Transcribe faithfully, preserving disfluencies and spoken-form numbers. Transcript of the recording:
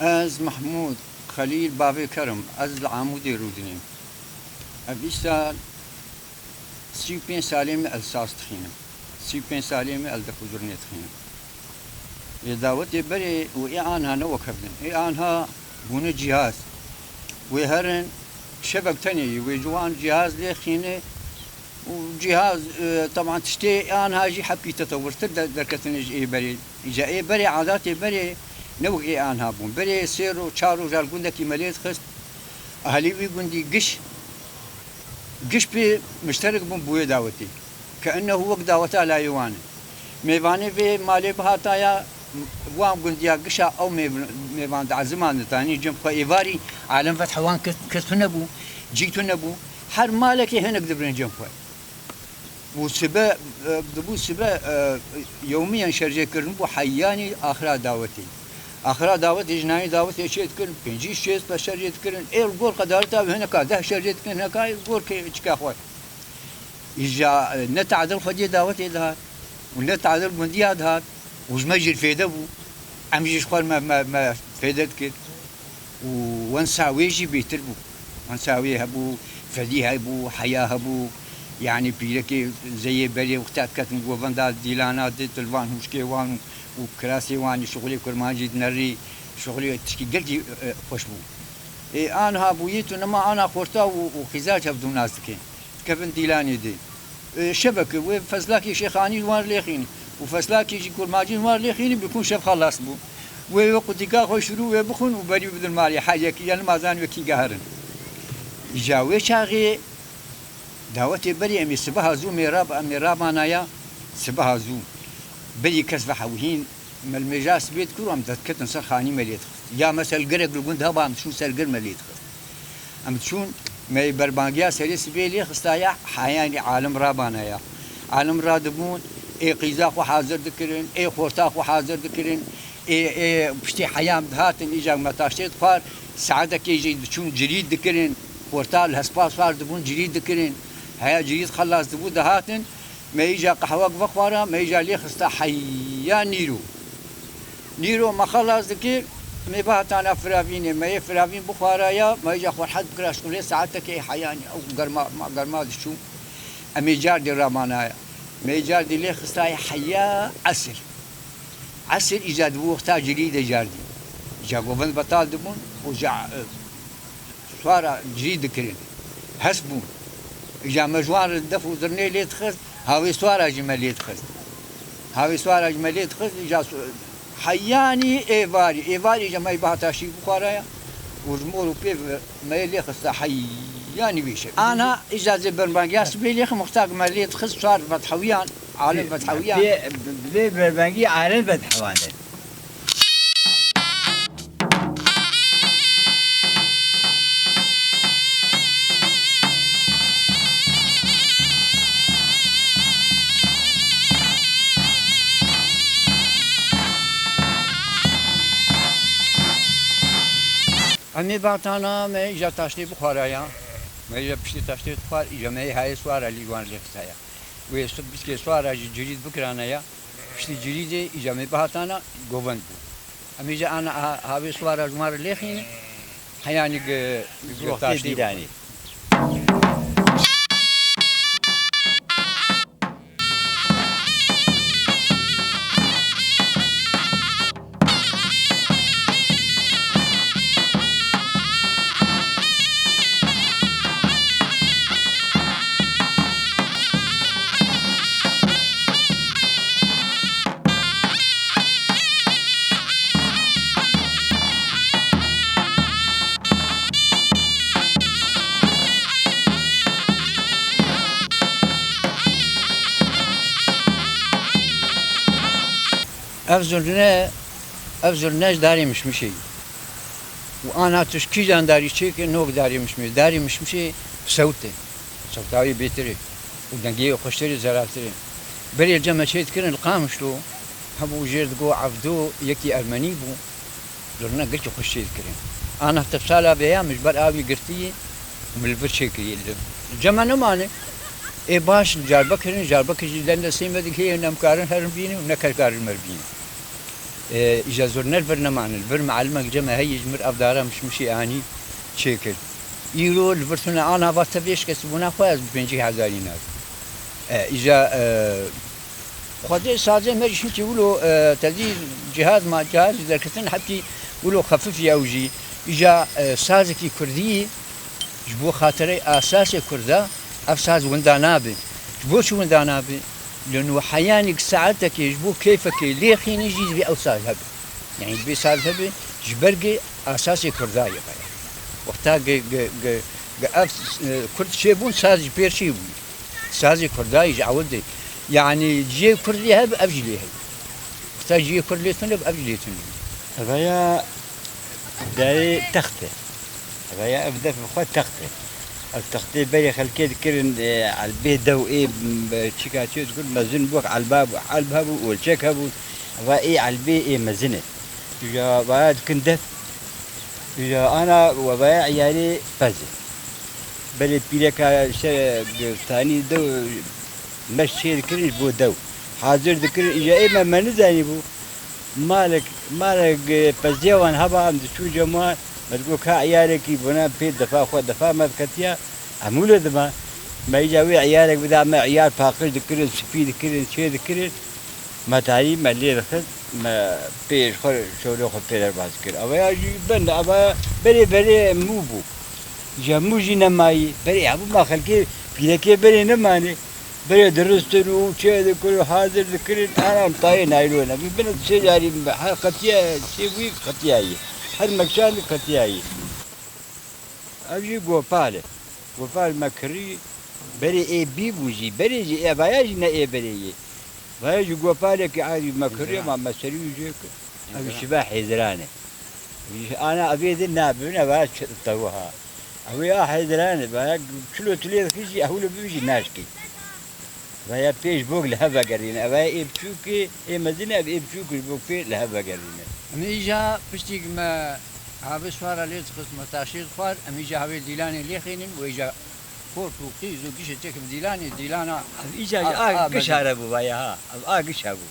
Ez Mehmûd Xelîl bavê ker im. Ez li Amûdê rûdinêm. Ev îsal sî û pênc salê min ez saz dixînim. Sî û pênc salê min ez def û zurnê dixînim. Ê dawetê berê û ê anha ne wek hev in. Ê anha bûne cîhaz. Wê herin şevek tenê yî. Wê ciwan cîhaz lê xîne û cîhaz, e, teban tiştê ê anha jî hepkî tetewirtir de-, derketine ji ê berê. Îca ê berê, adatê berê ne wek ê anha bûn. Berê sê ro-, çar roja li gundekî me lê dixist. Ehlî wî gundî giş, giş pê mişterek bûn bi wê dawetê. Ke ennehu wek daweta layê wan e. Mêvanê vê malê bihataya wan gundiya gişa ew mêv-, mêvan diezimandin, tanî cem xwe êvarî alem fetha wan kir, kir tune bû, cî tune bû. Her malekê hinek dibirên cem xwe. Û sibe, e, dibû sibe, e, yewmiyen şerjê kirin bû heyanî axira dawetê. Axira dawetê ji nayê dawetê çê dikirin, pêncî şêst be şerjê dikirin. Ê li gor qedareta wê hineka deh şerjê dikirin, hineka ê li gor kê çika xwe. Îja, e, ne tadil xwediyê dawetê dihat û ne tadil gundiya dihat û ji me jî fêde bû. Em jî ji xwe me, me, me fêde dikir. Û wensa wê jî bêtir bû. Wensa wê hebû, fedî hebû, heya hebû. Yanî pîrekê zeyê berê wexta diketin govenda dîlana di, di li van hûşkê wan û kirasê wan, şixulê kurmancî dinerî, şixulê tişkî gelkî, e, xweş bû. Ê, anha bûyî tu nema ana xorta û, û xîzac hevdû nas dikin. Dikevin dîlanê dê. E, şevek, wê feslakî şêxanî wan lêxîn û feslakî jî kurmacî wan lêxîn, bikûn şev xelas bû. Wê wê qutîka xwe şirû wê bixwin û berî bidin malê her yekî, ya nima zan wê kî geherin. Îca wê çaxê dawetê berî em ê sibeha zû mêrab, em ê rabanaya sibeha zû. Berî kes vehewhîn, me li mêja sibê dikir û em destketin ser xanî me lê dixist. Ya me ser gerek li gund heba em diçûn ser ger me lê dixist. Em diçûn, me berbangiya serê sibê lê xistaya, heyanî alim rabanaya. Alim radibûn, ê qîza xwe hazir dikirin, ê xorta xwe hazir dikirin, ê, ê piştî heya em dihatin, îca me taştê dixwar, saetekê jî diçûn cirîd dikirin, xorta li hespa swar dibûn, cirîd dikirin, heya cirîd xelas dibû dihatin, me îca qehwek vexwara, me îca lê xista heya nîro. Nîro me xelas dikir, me bihatana firavînê, me yê firavîn bixwaraya, me îca xwe rehet bikira, şixulê saetekê heyanî ew germa, ma germa diçû. Em ê cardî ramanaya. Me yê cardî lê xistayê heya esir. Esir îca dibû wexta cirîdê cardî. Îca govend betal dibûn û ca, e, swara cirîd dikirin. Hes bûn. Îca me ji wan re def û zirnê lê dixist, havê swara jî me lê dixist. Havê swara jî me lê dixist, îca su-, heyanî êvarî, êvarî îca me bihata şî bixwaraya û ji mor û pêv me yê lê xista heyanî vê şevê. Ana îca zê berbangiya sibê lê xim wexta me lê dixist swar vethewiyan, alim vethewiyan. Vê, vê berbangî alim vethewan e. Em ê batana me îca taştê bixwaraya. Me îca piştî taştê dixwar, îca me yê hayê swara lî wan lê xistaya. Wê sib biskê swara jî cirîd bikirana ya. Piştî cirîdê îca me bihatana govend bû. Em îca ana ha-, havê swara ji wan re lêxîne, heyanî gi-, gi-, taştê dîlanê. Ev zurne, ev zurne ji darê mişmişê ye. Û ana tu ji kîjan darî çêke, nok darê mişmişê. Darê mişmişê sewt e. Sewta wê bêtir e. Û dengê wê xweştir e, zelaltir e. Berê cem me çê dikirin li Qamişlo, hebû jêr digo Evdo, yekî ermenî bû. Zurna gelkî xweş çê dikirin. Ana tefsala vêya min ji ber awî girtiye û min li vir çêkiriye. Li cem me nemane. Ê baş carbe kirin, carbe kir jî dende sê me digihê, ne em karin herin bînin û ne kes karin mer bînin. E, îja zor ne li vir nemane. Li vir mialimek cem e heyî ji mir ev dara mişmişî anî çêkir. Îro li vir tune ana va te vê şikestibûna xwe ez bi pêncî hezarî nadim. E, îja, e, Xwedê sazê me jî hinkî wilo, e, tezî cihaz ma cihaz jî derketin hepkî wilo xefif ya ew jî. Îja, e, sazekî kurdî ji bo xatirey asasê kurda ev saz winda nabe. Ji bo çi winda nabe? Li nû heyanîk saetekê ji bo keyfekê lêxînî jî divê ew saz hebe. Yanî divê saz hebe ji ber gê asasê kurda ye veya. Wexta ge, ge, ge, ge ev, e, kurd çêbûn saz ji pêr çêbûn. Sazê kurdayî ji ewil de. Yanî cihê kurdî hebe ev jî lê hebe. Wexta cihê kurd lê tune be ev jî lê tune be. Ev ya Derê text e. Ev ya ev def bi xwe text e. Ev textê berê xelkê dikirin, e, elbê dew ê, m, çika çê dikirin, mezin bû, elba bû, elb hebû, olçek hebû. Eva ê elbê ê mezin e. Îja vaya dikin def. Îja ana we vaya iyarê pez e. Berê pîreka şe-, tanî dew meş çê dikirin ji bo dew. Hazir dikirin, îja ê me, me nizanî bû. Malek, malek, e, peziya wan heba em diçû cem wan, me digot ka iyarekî bona pê defa xwe defa me diketiya, em wilo dima. Me îca wê iyarek bida me iyar paqij dikirin, spî dikirin, çê dikirin. Me tarî me lê dixist, me pê ji xwe şewlê xwe pê derbas kir. Ava ya jî ben, ava berê berê mû bû. Îca mû jî nemayî. Berê hebû ma xelkê pîrekê berê nemanê. Berê diristin û çê dikirin û hazir dikirin, heram tayê naylona. Bi bin sê carî her qetiya çê bûyî qetiya yê. Her mekşan qetiya yê. Ev jî gopal e. Gopal me kirî, berê ê bî bû jî, berê jî ê vaya jî ne ê berê yê. Vaya jî gopalekî adî me kirî, ma me serî wî jê kir. Ev şive hêziran e. Ana evê de nabin, eva tewha. Ew ê a heydiran e, ba ya çilo tu lê dixî jî, ehûl bibî jî naşkî. Ba ya pê ji bo li hev vegerîne. Ev ê biçûkê, ê mezin e, ev ê biçûk ji bo pê li hev vegerîne. Em îja piştî me avê swara lê dixist, me taşê dixwar, em îja havê dîlanê lê xînin, wê îja xort û qîz û gişê çekim dîlanê, dîlana Ev îca a, a, a giş mezin. Here bû, ba ya ha. Ev a giş hebû.